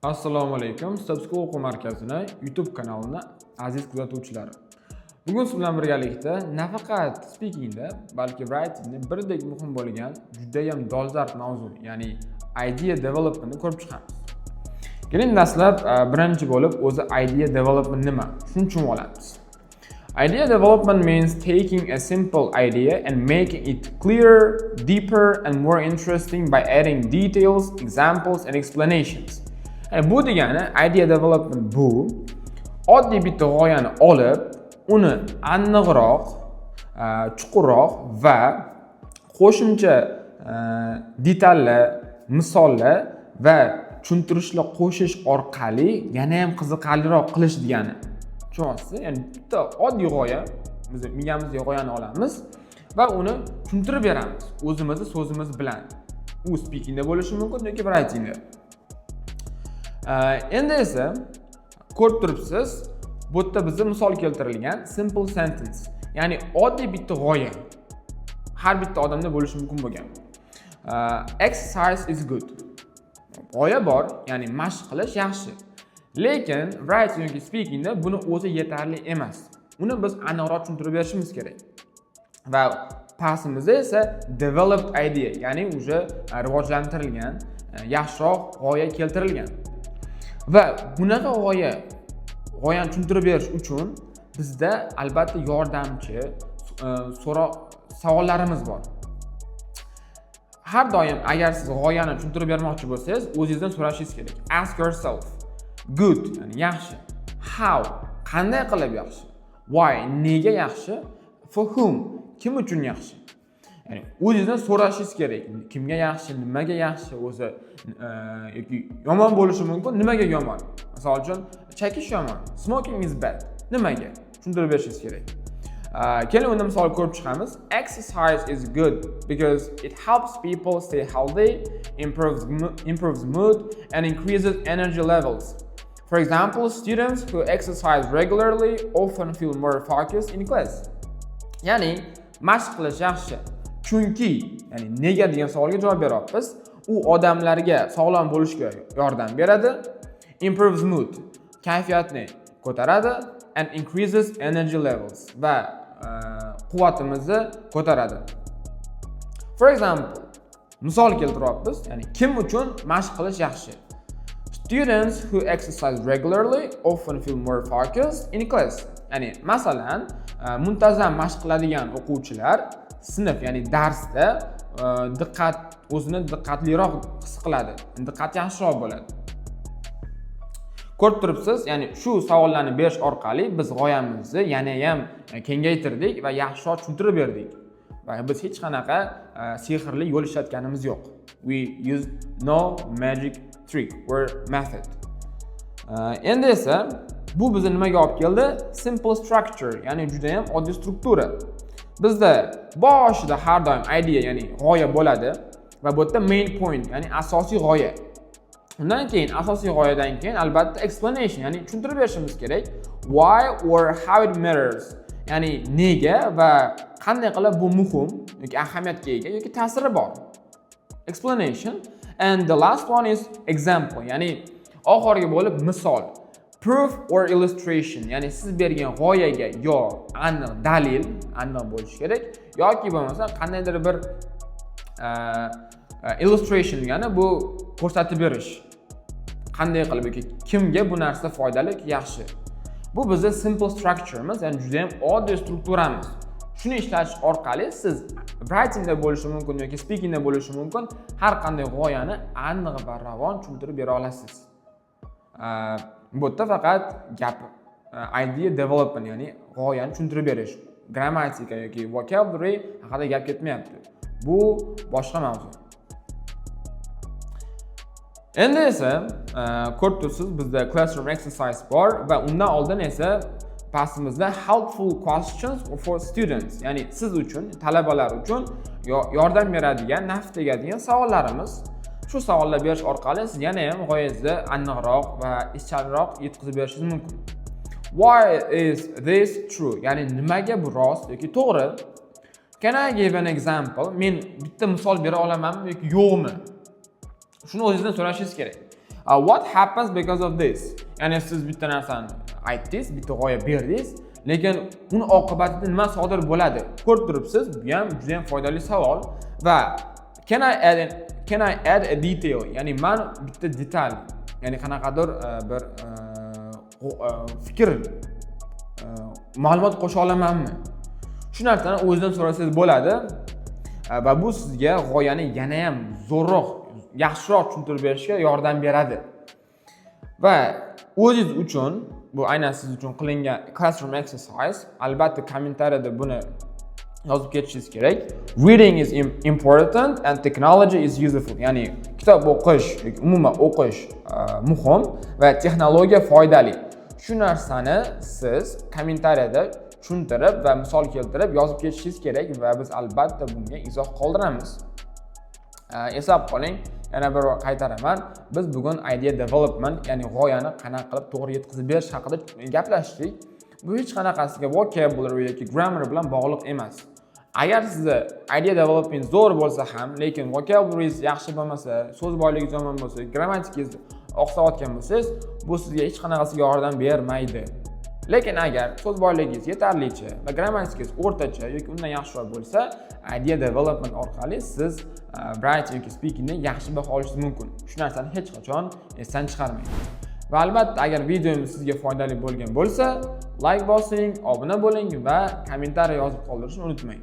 Assalomu alaykum, Step School o'quv markazini YouTube kanalini aziz kuzatuvchilari. Bugun siz bilan birgalikda nafaqat speakingda, balki writingda birdek muhim bo'lgan judayam dolzarb mavzu, ya'ni idea developmentni ko'rib chiqamiz. Keling, dastlab birinchi bo'lib o'zi idea development nima? Shuni tushunib olamiz. Idea development means taking a simple idea and making it clearer, deeper and more interesting by adding details, examples and explanations. Yani bu degani, idea development bu oddiy bitta g'oyani olib, uni aniqroq, chuqurroq va qo'shimcha detallar, misollar va tushuntirishlar qo'shish orqali yana ham qiziqarliroq qilish degani. Tushunyapsiz? Ya'ni bitta oddiy g'oya, biz miyamizga g'oyani olamiz va uni tushuntirib beramiz o'zimizni so'zimiz bilan. U speakingda bo'lishi mumkin yoki writingda. Endi esa ko'rib turibsiz, bu yerda bizda misol keltirilgan simple sentence, ya'ni oddiy bitta g'oya har bitta odamda bo'lishi mumkin bo'lgan. Exercise is good. G'oya bor, ya'ni mashq qilish yaxshi. Lekin writing yoki speakingda buni o'zi yetarli emas. Uni biz aniqroq tushuntirib berishimiz kerak. Va pastimizda esa developed idea, ya'ni уже rivojlantirilgan, yaxshiroq g'oya keltirilgan. Va bunaqa g'oyani tushuntirib berish uchun bizda albatta yordamchi so'roq savollarimiz bor. Har doim agar siz g'oyani tushuntirib bermoqchi bo'lsangiz, o'zingizdan so'rashingiz kerak. Ask yourself. Good, ya'ni yaxshi. How? Qanday qilib yaxshi? Why? Nega yaxshi? For whom? Kim uchun yaxshi? Ya'ni o'zingizdan so'rashingiz kerak, kimga yaxshi, nimaga yaxshi o'zi yoki yomon bo'lishi mumkin, nimaga yomon? Misol uchun, chekish yomon, smoking is bad, nimaga? Tushuntirib berishingiz kerak. Keling, unda misol ko'rib chiqamiz. Exercise is good because it helps people stay healthy, improves mood and increases energy levels. For example, students who exercise regularly often feel more focused in class. Ya'ni mashq qilish yaxshi, chunki, ya'ni nega degan savolga javob beryapmiz. U odamlarga sog'lom bo'lishga yordam beradi, improves mood, kayfiyatni ko'taradi, and increases energy levels, va quvvatimizni ko'taradi. For example, misol keltiryapmiz, ya'ni kim uchun mashq qilish yaxshi? Students who exercise regularly often feel more focused in class. Ya'ni masalan, muntazam mashq qiladigan o'quvchilar sinf, ya'ni darsda diqqat o'zini diqqatliroq his qiladi, diqqat yaxshiroq bo'ladi. Ko'rib turibsiz, ya'ni shu savollarni berish orqali biz g'oyamizni yanayam kengaytirdik va yaxshiroq tushuntirib berdik va biz hech qanaqa sehrli yo'l ishlatganimiz yo'q. We use no magic trick or method. Endi esa bu bizni nimaga olib keldi? Simple structure, ya'ni judayam oddiy struktura. Bizda boshida har doim idea, ya'ni g'oya bo'ladi va bu yerda main point, ya'ni asosiy g'oya. Undan keyin, asosiy g'oyadan keyin albatta explanation, ya'ni tushuntirib berishimiz kerak. Why or how it matters, ya'ni nega va qanday qilib bu muhim yoki ahamiyatga ega yoki ta'siri bor. Explanation. And the last one is example, ya'ni oxirgi bo'lib misol. Proof or illustration, ya'ni siz bergan g'oyaga yo aniq dalil, aniq bo'lishi kerak, yoki bo'lmasa qandaydir bir illustration degani bu ko'rsatib berish, qanday qilib yoki kimga bu narsa foydali yoki yaxshi. Bu bizni simple structure'imiz, ya'ni juda yam oddiy strukturamiz. Shuni ishlatish orqali siz writingda bo'lishi mumkin yoki speakingda bo'lishi mumkin har qanday g'oyani aniq va ravon tushuntirib bera olasiz. Bu yerda faqat gap idea development, ya'ni g'oyani tushuntirib berish, grammatika yoki vocabulary haqida gap ketmayapti, bu boshqa mavzu. Endi esa ko'rib turibsiz, bizda classroom exercise bor va undan oldin esa pastimizda helpful questions for students, ya'ni siz uchun, talabalar uchun yordam beradigan, naf tegadigan savollarimiz. Shu savollar berish orqali siz yana ham g'oyangizni aniqroq va izchalroq yetkazib berishingiz mumkin. Why is this true? Ya'ni nimaga bu rost yoki to'g'ri? Can I give an example? Men bitta misol bera olamanmi yoki yo'qmi? Shuni o'zingizdan so'rashingiz kerak. What happens because of this? Ya'ni siz bitta narsani aytdingiz, bitta g'oya berdingiz, lekin uni oqibatida nima sodir bo'ladi, ko'rib turibsiz. Bu ham juda ham foydali savol. Va can I add a detail? Ya'ni man bitta detal, ya'ni qanaqadir bir fikr, ma'lumot qo'sha olamanmi? Shu narsani o'zidan so'rasangiz bo'ladi va bu sizga g'oyani yana ham zo'rroq, yaxshiroq tushuntirib berishga yordam beradi. Va o'zingiz uchun, bu aynan siz uchun qilingan classroom exercise, albatta kommentariyada buni yozib ketishingiz kerak. Reading is important and technology is useful. Ya'ni kitob o'qish yoki umuman o'qish muhim va texnologiya foydali. Shu narsani siz kommentariyada tushuntirib va misol keltirib yozib ketishingiz kerak va biz albatta bunga izoh qoldiramiz. Eslab qoling, yana bir bor qaytaraman, biz bugun idea development, ya'ni g'oyani qanaqa qilib to'g'ri yetkazib berish haqida gaplashdik. Bu hech qanaqasiga vocabulary yoki grammar bilan bog'liq emas. Agar sizni idea development zo'r bo'lsa ham, lekin vocabularyingiz yaxshi bo'lmasa, so'z boyligingiz yomon bo'lsa, grammatikangiz oqsayotgan bo'lsangiz, bu sizga hech qanaqasiga yordam bermaydi. Lekin agar so'z boyligingiz yetarlicha va grammatikangiz o'rtacha yoki undan yaxshiroq bo'lsa, idea development orqali siz writing yoki speakingda yaxshi baho olishingiz mumkin. Shu narsani hech qachon esdan chiqarmang. Va albatta, agar videomiz sizga foydali bo'lgan bo'lsa, like bosing, obuna bo'ling va kommentariy yozib qoldirishni unutmang.